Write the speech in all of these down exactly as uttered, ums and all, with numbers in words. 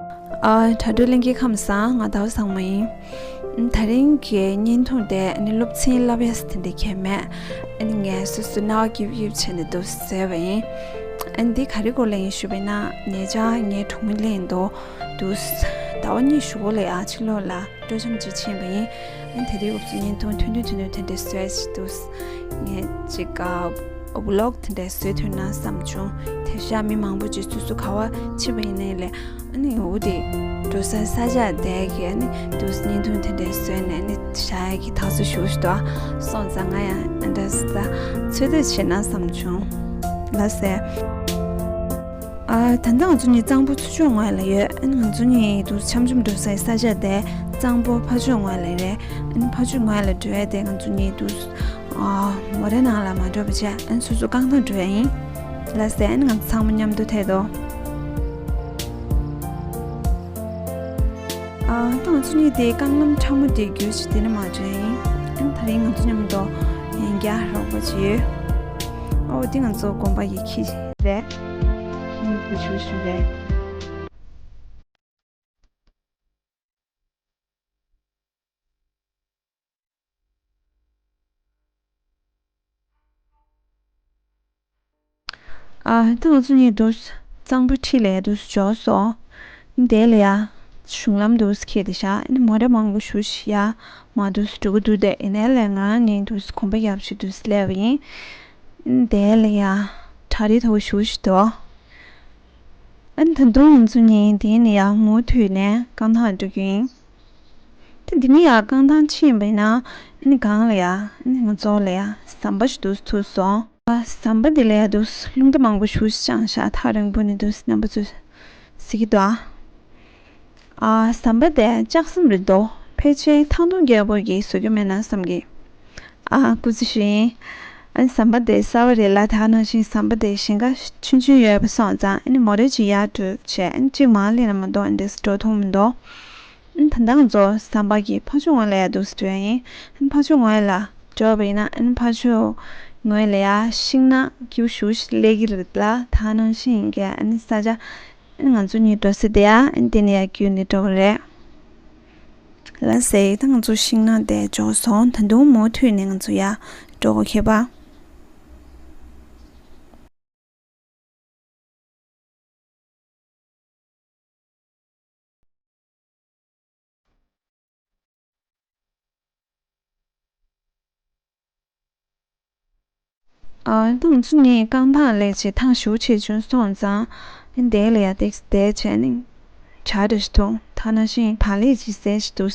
ཨ། དྲ་གྲོགས་ལྷན་རྒྱས་ཁམས་བཟང་། ང་ཟླ་བ་བཟང་མོ་ཡིན། ཨ། དེ་རིང་གི་བརྙན་ཐུང་དེ་ཨ་ནི་སློབ་ཚན་བསླབ་ཡས་དེ་འདྲ་གང་ཡང་མེད། ཨ་ནི་ངས་སོ་སོ་སྣང་བ་སྐྱིད་སྐྱིད་བྱས་ནས་འདུག་བཟོས་པ་ཡིན། ཨ་ནི་འདི་ག་རེ་སྐོར་ལ་ཡིན་ཞུས་པ་ཡིན་ན། ཉེ་ཆར་ངའི་གྲོགས་མོ་གླེང་འདུག་འདུག་ཟླ་བ་གཉིས་གཞུག་གུ་ལ་ཡ་ཕྱི་ལོགས་ལ་སྤྲོ་འཆམ་ཅིག་ཕྱིན་པ་ཡིན། ཨ་ནི་དེ་དུས་སྐབས་སུ་བརྙན་ཐུང་ཐུང་ཐུང་ཐུང་ཐུང་དེ་འདྲ་བཟོས་ཅིག་འདུག་ངས་ཅིག་ཨ་ཝི་ལོག་དེ་འདྲ་བཟོ་ཐུབ་ན་བསམ་བྱུང་། དེང་སང་མི་མང་པོ་ཅིག་སོ་སོ་ག་པར་ཕྱིན་པ་ཡིན་ནའི་ལས། ཨ་ནི་འོ་དེ་འགྲོ་ས་ས་ཆ་དེ་གའི་ཨ་ནི་འདུག་བརྙན་ཐུང་དེ་འདྲ་བཟོས་ནས་ཨ་ནི་བཞག་ཡས་ཀྱི་ཐག་གཅོད་ཞུས་ཤིག་འདུག་སོང་ཙང་ང་ཡང་ཨ་འདྲ་ས་འཚོལ་བསྡད་བྱས་ན་བསམ་བྱུང་། ལགས་སེ། ཨ། ད་ལྟ་ང་ཚོ་གཉིས་གཙང་པོ་ཚུར་ཕྱོགས་ངོས་ལ་ཡོད། ཨ་ནི་ང་ཚོ་གཉིས་འདུག་འཆམ་འཆམ་འགྲོ་སའི་ས་ཆ་དེ་གཙང་པོ་ཕར་ཕྱོགས་ངོས་ལ་རེད། ཨ་ནི་ཕར་ཕྱོགས་ངོས་ལ་འགྲོ་ཡས་དེ་ང་ཚོ་གཉིས་འདུག་ཨ། མོ་ཊའི་ནང་ལ་མ་འགྲོ་བ་བྱས། ཨ་ནི་སོ་སོ་རྐང་ཐང་འགྲོ་ཡས་ཡིན། ལགས་སེ། ཨ་ནི་ང་ཚོ་ཚང་མ་མཉམ་དུ་ཐད་དོ། ཨ། ད་ང་ཚོ་གཉིས་དེ་རྐང་ལམ་ཕྲ་མོ་དེ་བརྒྱུད་བྱས་དེ་ནས་མར་འགྲོ་ཡས་ཡིན། ཨ་ནི་དེ་རིང་ང་ཚོ་མཉམ་དུ་ཡང་བསྐྱར་རོགས་པ་བྱེད་ཡོད། ཨོ། དེ་ང་ཚོ་དགོན་པ་ཡི་ཁྱི་རེད། ཨ་ནི་བུ་ཆུང་ཞིག་རེད། ཨ། ད་ང་ཚོ་གཉིས་འདུག་གཙང་པོའི་འཁྲིས་ལ་འདུག་འབྱོར་སོང་། དེ་ལ་ཡ་གཞུང་ལམ་འདུག་འཁེལ་བསྡད་ཤག་ཨ་ནི་མོ་ཊ་མང་པོ་ཞེ་ཅིག་ཡར་མར་འདུག་འགྲོ་གི་འདུག་དེ་ཡིན་ནའི་ལས་ང་རང་གཉིས་འདུག་གོམ་པ་རྒྱག་བྱས་འདུག་སླེབས་པ་ཡིན། ཨ་ནི་དེ་ལ་ཡ་བྲག་རི་མཐོ་པོ་ཞེ་ཅིག་འདུག་ཨ་ནི་ད་དུང་ང་ཚོ་གཉིས་དེ་ནས་ཡར་མུ་མཐུད་ནས་རྐང་ཐང་འགྲོ་རྒྱུ་ཡིན། ད་འདི་ནས་ཡར་རྐང་ཐང་ཕྱིན་པ་ཡིན་ན། ཨ་ནི་སྒང་ལ་ཡ། ཨ་ནི་ང་ཚོ་ལ་ཡ་ཟམ་པ་ཞིག་འདུག་ཐུག་སོང་། ཨ། ཟམ་པ་འདི་ལ་ཡ་འདུག་རླུང་རྟ་མང་པོ་ཞེ་ཅིག་དཔྱངས་ཤག་ཐག་རིང་པོ་ནས་འདུག་རྣམ་པ་ཚོས་གཟིགས་ཀྱི་འདུག་ཨ། ཨ། ཟམ་པ་དེ་ལྕགས་ཟམ་རེད་འདུག་ཕལ་ཆེར་ཐང་སྟོང་རྒྱལ་པོ་གིས་བཟོ་རྒྱུ་མེད་ན་བསམ་གི། ཨ། སྐུ་མཁྱེན་ཞུ་ཡིན། ཨ་ནི་ཟམ་པ་དེ་གསར་པ་རེད་ལ། ད་ག་ནང་བཞིན་ཟམ་པ་དེ་ཞེང་ཁ་ཆུང་ཆུང་ཡོད་པ་སོང་ཙང་། ཨ་ནི་མོ་ཊ་ཅིག་ཡར་འགྲོ་བྱས། ཨ་ནི་གཅིག་མར་སླེབས་ན་མ་གཏོགས་ཨ་འདྲས་འགྲོ་ཐུབ་མི་འདུག་ཨ་ནི་ད་ལྟ་ང་ཚོ་ཟམ་པ་གི་ཕར་ཕྱོགས་ངོས་ལ་ཡ་འདུག་སེ་འགྲོ་ཡ་ཡིན། ཨ་ནི་ཕར་ཕྱོགས་ངོས་ལ་འགྲོ་བ་ཡིན་ན། ཨ་ནི་ཕར་ཕྱོགས་ངོས་ལ་ཡ་ཤིང་ནགས་སྐྱིད་པོ་ཞེ་ཅིག་སླེབས་ཀྱི་རེད་ལ། ད་ག་ནང་བཞིན་ཡིན་གྱི། ཨ་ནི་ས་ཆ། ཨ་ནི་ང་ཚོ་གཉིས་འགྲོ་ས་དེ་ཡ། ཨ་ནི་དེ་ནས་ཡར་བརྒྱུད་ནས་འགྲོ་གི་རེད། ལགས་སེ། ད་ང་ཚོ་ཤིང་ནགས་དེ་འབྱོར་སོང་། ད་དུང་མུ་མཐུད་ནས་ང་ཚོ་ཡར་འགྲོ་དགོས་ཁེལ་པ། ཨ། ད་ང་ཚོ་གཉིས་རྐང་ཐང་སླེབས་བྱས་ཐང་ཞེ་པོ་ཆད་བྱུང་སོང་ཙང་། ཨ་ནི་དེ་ལ་ཡ་ཏོག་ཙམ་བསྡད་བྱས་ནས་ཇ་འདྲ་ཞིག་འཐུང་། ད་ག་ནང་བཞིན་བག་ལེབ་ཅིག་བཟས་བྱས་འདུག་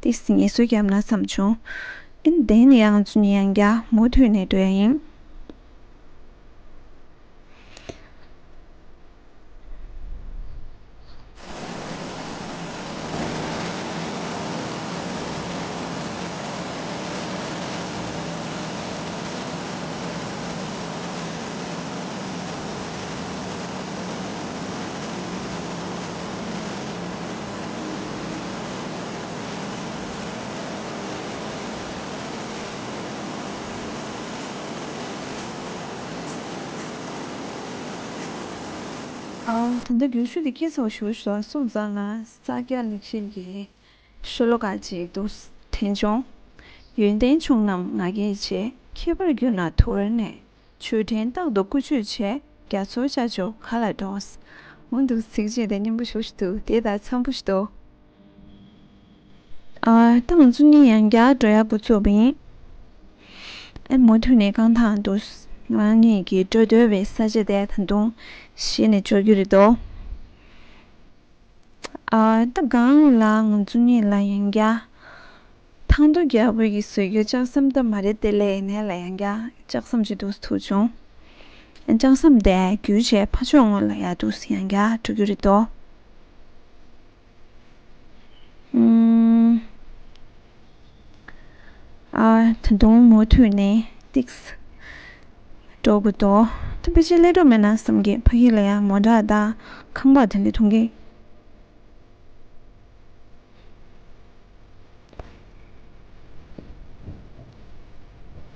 ཏོག་ཙམ་ངལ་གསོ་བརྒྱབ་ན་བསམ་བྱུང་། ཨ་ནི་དེ་ནས་ཡང་ང་ཚོ་གཉིས་ཡང་བསྐྱར་མུ་མཐུད་ནས་འགྲོ་ཡ་ཡིན། ཨ། ད་ལྟ་རྒྱུག་ཤུགས་དེ་སྐྱེ་ཚར་བ་ཞེ་པོ་ཞིག་སོང་ཙང་། ང་ས་སྐྱ་ལེགས་བཤད་ཀྱི་ཤོ་ལོ་ཀ་ཅིག་འདུག་དྲན་བྱུང་། ཡོན་ཏན་ཆུང་རྣམས་ང་རྒྱལ་ཆེ། མཁས་པར་གྱུར་ན་དུར་བར་གནས། ཆོས་ཕྲན་རྟག་ཏུ་རྐུ་ཆོས་བྱེད། རྒྱ་མཚོར་ཤ་ཆུ་ག་ལ་འགྲོ། འོ་འདུག་ཚིགས་བཅད་དེ་སྙན་པོ་ཞེ་པོ་ཞིག་འདུག་དེ་དང་འཚམ་པོ་ཞིག་འདུག་ཨ། ད་ང་ཚོ་གཉིས་ཡང་བསྐྱར་འགྲོ་ཡ་འགོ་ཚུགས་པ་ཡིན། ཨ། མུ་མཐུད་ནས་རྐང་ཐང་དུ་ང་གཉིས་ཀྱིས་འགྲོ་འདོད་པའི་ས་ཆ་དེ་ད་དུང་གཞི་ནས་འབྱོར་རྒྱུ་རེད་དོ། ཨ། ད་སྒང་ལ་ང་ཚོ་གཉིས་ལ་ཡང་བསྐྱར་ཐང་སྟོང་རྒྱལ་པོ་གིས་བཟོས་རྒྱུ་ལྕགས་ཟམ་ད་མ་རེད་དེ། ལས་ཡིན་ནའི་ལ་ཡང་བསྐྱར་ལྕགས་ཟམ་ཅིག་འདུག་ཐུག་བྱུང་། ལྕགས་ཟམ་དེ་བརྒྱུད་བྱས་ཕར་ཕྱོགས་ངོས་ལ་ཡ་འདུག་ཡང་བསྐྱར་འགྲོ་རྒྱུ་རེད་དོ། ཨུམ། ཨ། ད་དུང་མུ་མཐུད་ནས་ཏོག་ཙམ་འགྲོ་དགོས་དོ། ད་ཕལ་ཆེར་སླེབས་འགྲོ་མེད་ན་བསམ་གི། ཕ་གི་ལ་ཡ་མོ་ཊ་དང་ཁང་པ་དེ་འདྲ་མཐོང་གི།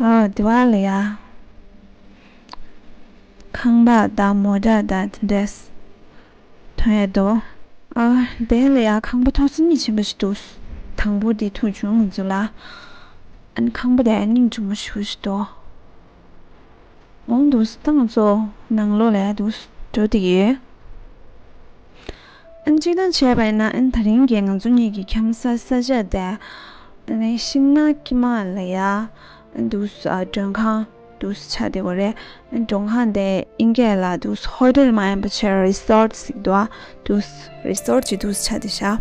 ཨ། དེ་བ་ལ་ཡ་ཁང་པ་དང་མོ་ཊ་དང་དེ་འདྲས་མཐོང་ཡ་འདུག་ཨ། དེ་ལ་ཡ་ཁང་པ་ཐོག་ས་གཉིས་ཕྱིན་པ་ཞིག་འདུག། དང་པོ་དེ་ཐུག་བྱུང་ང་ཚོ་ལ། ཨ་ནི་ཁང་པ་དེ་སྙིང་རྗེ་མོ་ཞེ་པོ་ཞིག་འདུག། འོང་འདུག་ད་ང་ཚོ་ནང་ལོགས་ལ་ཡ་འདུག་འགྲོ་བསྡད་ཀྱི་ཡོད། ཨ་ནི་སྤྱིར་བཏང་བྱས་པ་ཡིན་ན་ཨ་ནི་དེ་རིང་གི་ང་ཚོ་གཉིས་ཀྱི་འཁྱམ་ས་ས་ཆ་དེ་ཨ་ནི་ཤིང་ནགས་དཀྱིལ་མ་ལ་ཡ་ཨ་ནི་འདུག་ཨ་མགྲོན་ཁང་། འདུག་སེ་ཆགས་བསྡད་ཡོད་རེད། མགྲོན་ཁང་དེ་དབྱིན་སྐད་ལ་འདུག་སེ་ཧོ་ཊེལ་མ་ཡིན་པ་བྱས་རི་སོར་ཊི་ཟེར་གྱི་འདུག་ཨ། འདུག་སེ་རི་སོར་ཊི་ཅིག་འདུག་སེ་ཆགས་བསྡད་ཤག།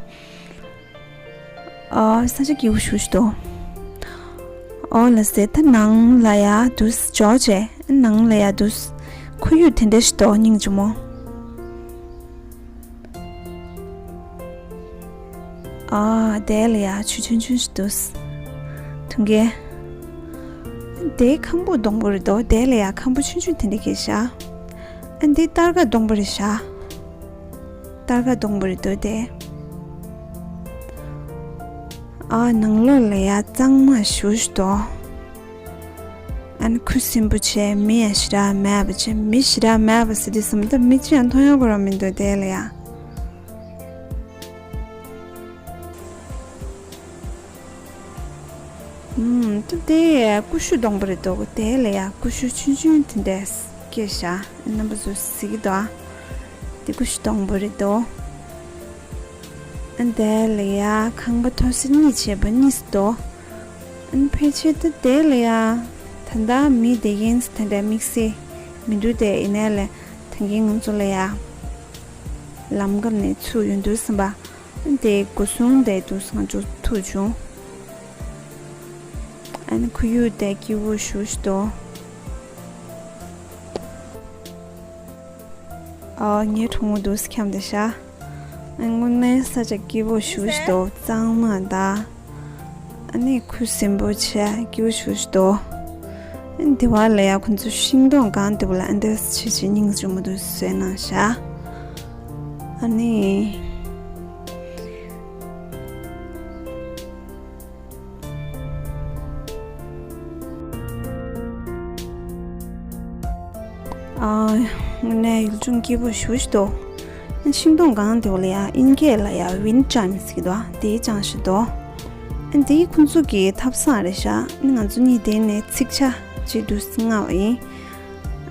ཨ། ས་ཆ་སྐྱིད་པོ་ཞེ་པོ་ཞིག་འདུག། ཨོ་ལགས་སེ། ད་ནང་ལ་ཡ་འདུག་སེ་འགྱོ་བྱས་ནང་ལ་ཡ་འདུག་སེ་ཁོར་ཡུག་དེ་འདྲ་ཞིག་འདུག། སྙིང་རྗེ་མོ། ཨ། དེ་ལ་ཡ་ཆུ་ཆུང་ཆུང་ཞིག་འདུག། ཐུང་གེ། དེ་ཁང་བུ་སྡོང་པོ་རེད་དོ། དེ་ལ་ཡ་ཁང་བུ་ཆུང་ཆུང་དེ་འདྲ་གི་ཤག། ཨ། འདི་སྟར་ཀ་སྡོང་པོ་རེད་ཤག། སྟར་ཀ་སྡོང་པོ་རེད་དོ་དེ། ཨ། ནང་ལོགས་ལ་ཡ་གཙང་མ་ཞེ་པོ་ཞིག་འདུག། ཨ་ནི་ཁུ་སིམ་པོ་བྱས། མི་ཡ་ཞེ་དྲག་མེད་པ་བྱས། མི་ཞེ་དྲག་མེད་པ་ཟེར་དུས་ཙམ་ད་མི་གཅིག་ཡང་མཐོང་ཡ་ཁོ་རང་མི་འདུག་དེ་ལ་ཡ། ཨུམ། ད་དེ་ཀུ་ཤུ་སྡོང་པོ་རེད་འདུག། དེ་ལ་ཡ་ཀུ་ཤུ་ཆུང་ཆུང་དེ་འདྲ་སྐྱེས་ཤག། རྣམ་པ་ཚོ་གཟིགས་ཀྱི་འདུག་ཨ། དེ་ཀུ་ཤུ་སྡོང་པོ་རེད་འདུག། ཨ། དེ་ལ་ཡ་ཁང་པ་མཐོ་ས་གཉིས་བྱས་པ་གཉིས་སུ་འདུག། ཨ། ཕལ་ཆེར་ད་དེ་ལ་ཡ་ད་ལྟ་མི་བསྡད་མཁན་དེ་འདྲ་དམིགས་བསལ་མི་འདུག་སྟེ། ཡིན་ནའི་ལས་ད་གིན་ང་ཚོ་ལ་ཡ་ལམ་ཁ་ནས་ཚུར་ཡོང་དུས་ཙམ་པ། དེ་སྒོ་སྲུང་དེ་འདུག་སེ་ང་ཚོ་ཐུག་བྱུང་། ཨ་ནི་ཁོར་ཡུག་དེ་སྐྱིད་པོ་ཞེ་པོ་ཞིག་འདུག། ཨ། ངའི་གྲོགས་མོ་འདུག་སེ་འཁྱམས་བསྡད་ཤག། ཨ། དངོས་གནས་ས་ཆ་སྐྱིད་པོ་ཞེ་པོ་ཞིག་འདུག། གཙང་མ་དང་། ཨ་ནི་ཁུ་སིམ་པོ་བྱས་སྐྱིད་པོ་ཞེ་པོ་ཞིག་འདུག། ཨ། དེ་བ་ལ་ཡ་ཁོ་ཚོ་ཤིང་སྡོང་གང་འདུག་ལ། ཨ། འདི་ཆེ་ཆེ་སྙིང་རྗེ་མོ་འདུག་བཟོས་གནང་ཤག། ཨ་ནི། ཨ། དངོས་གནས་ཡུལ་ལྗོངས་སྐྱིད་པོ་ཞེ་པོ་ཞིག་འདུག། ཤིང་སྡོང་སྒང་དེ་བ་ལ་ཡ་དབྱིན་སྐད་ལ་ཡ་ཝིན་ཌི་ཅའིམ་ཟེར་གྱི་འདུག། དེ་ཅང་ཞིག་འདུག། དེ་ཁོང་ཚོ་གི་ཐབ་ཚང་རེད་ཤག། ང་ཚོ་གཉིས་དེ་ནས་ཚིག་ཇ་ཅིག་འདུག་སེ་མངགས་པ་ཡིན།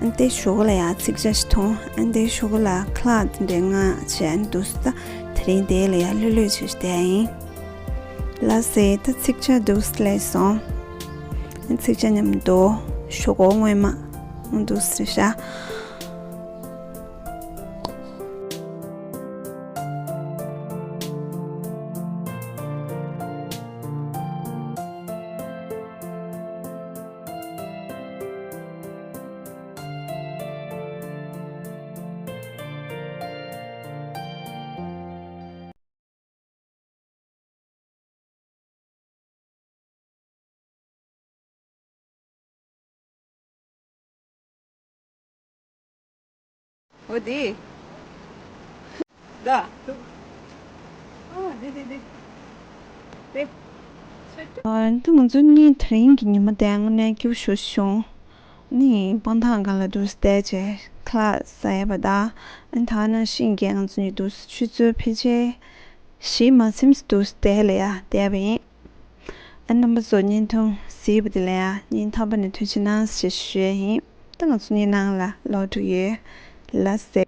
ཨ། དེ་གཞུག་གུ་ལ་ཡ་ཚིག་ཇ་ཞིག་འཐུང་། ཨ། དེ་གཞུག་གུ་ལ་ཁ་ལག་དེ་འདྲ་མངགས་བྱས་འདུག་སེ། ད་དེ་རིང་དེ་ལ་ཡ་ལྷོད་ལྷོད་བྱས་བསྡད་ཡིན། ལགས་སེ། ད་ཚིག་ཇ་འདུག་སེ་སླེབས་སོང་། ཨ། ཚིག་ཇ་མཉམ་དུ་ཞོག་ཁོག་རྔོན་མ་འདུག་སེ་རེད་ཤག། འོ་དེ། ད། ཨ། དེ་དེ་དེ། དེ། ཨ། ད་ང་ཚོ་གཉིས་དེ་རིང་གི་ཉི་མ་དེ་དངོས་གནས་སྐྱིད་པོ་ཞེ་པོ་བྱུང་། ནི་སྤང་ཐང་སྒང་ལ་འདུག་སེ་བསྡད་བྱས་ཁ་ལག་ཟ་ཡས་པ་དང་། ཨ། ད་ནང་བཞིན་གྱི་ང་ཚོ་གཉིས་འདུག་སེ་ཆུ་ཚོད་ཕལ་ཆེར་བཞི་མ་ཟིན་ཙམ་འདུག་སེ་དེ་ལ་ཡ་བསྡད་པ་ཡིན། ཨ། རྣམ་པ་ཚོ་བརྙན་ཐུང་གཟིགས་པ་དེ་ལ་ཡ་སྙིང་ཐག་པ་ནས་ཐུགས་རྗེ་གནང་ཞེས་ཞུ་ཡས་ཡིན། ད་ང་ཚོ་གཉིས་ནང་ལ་ལོག་འགྲོ་གི་ཡོད། ལགས་སེ།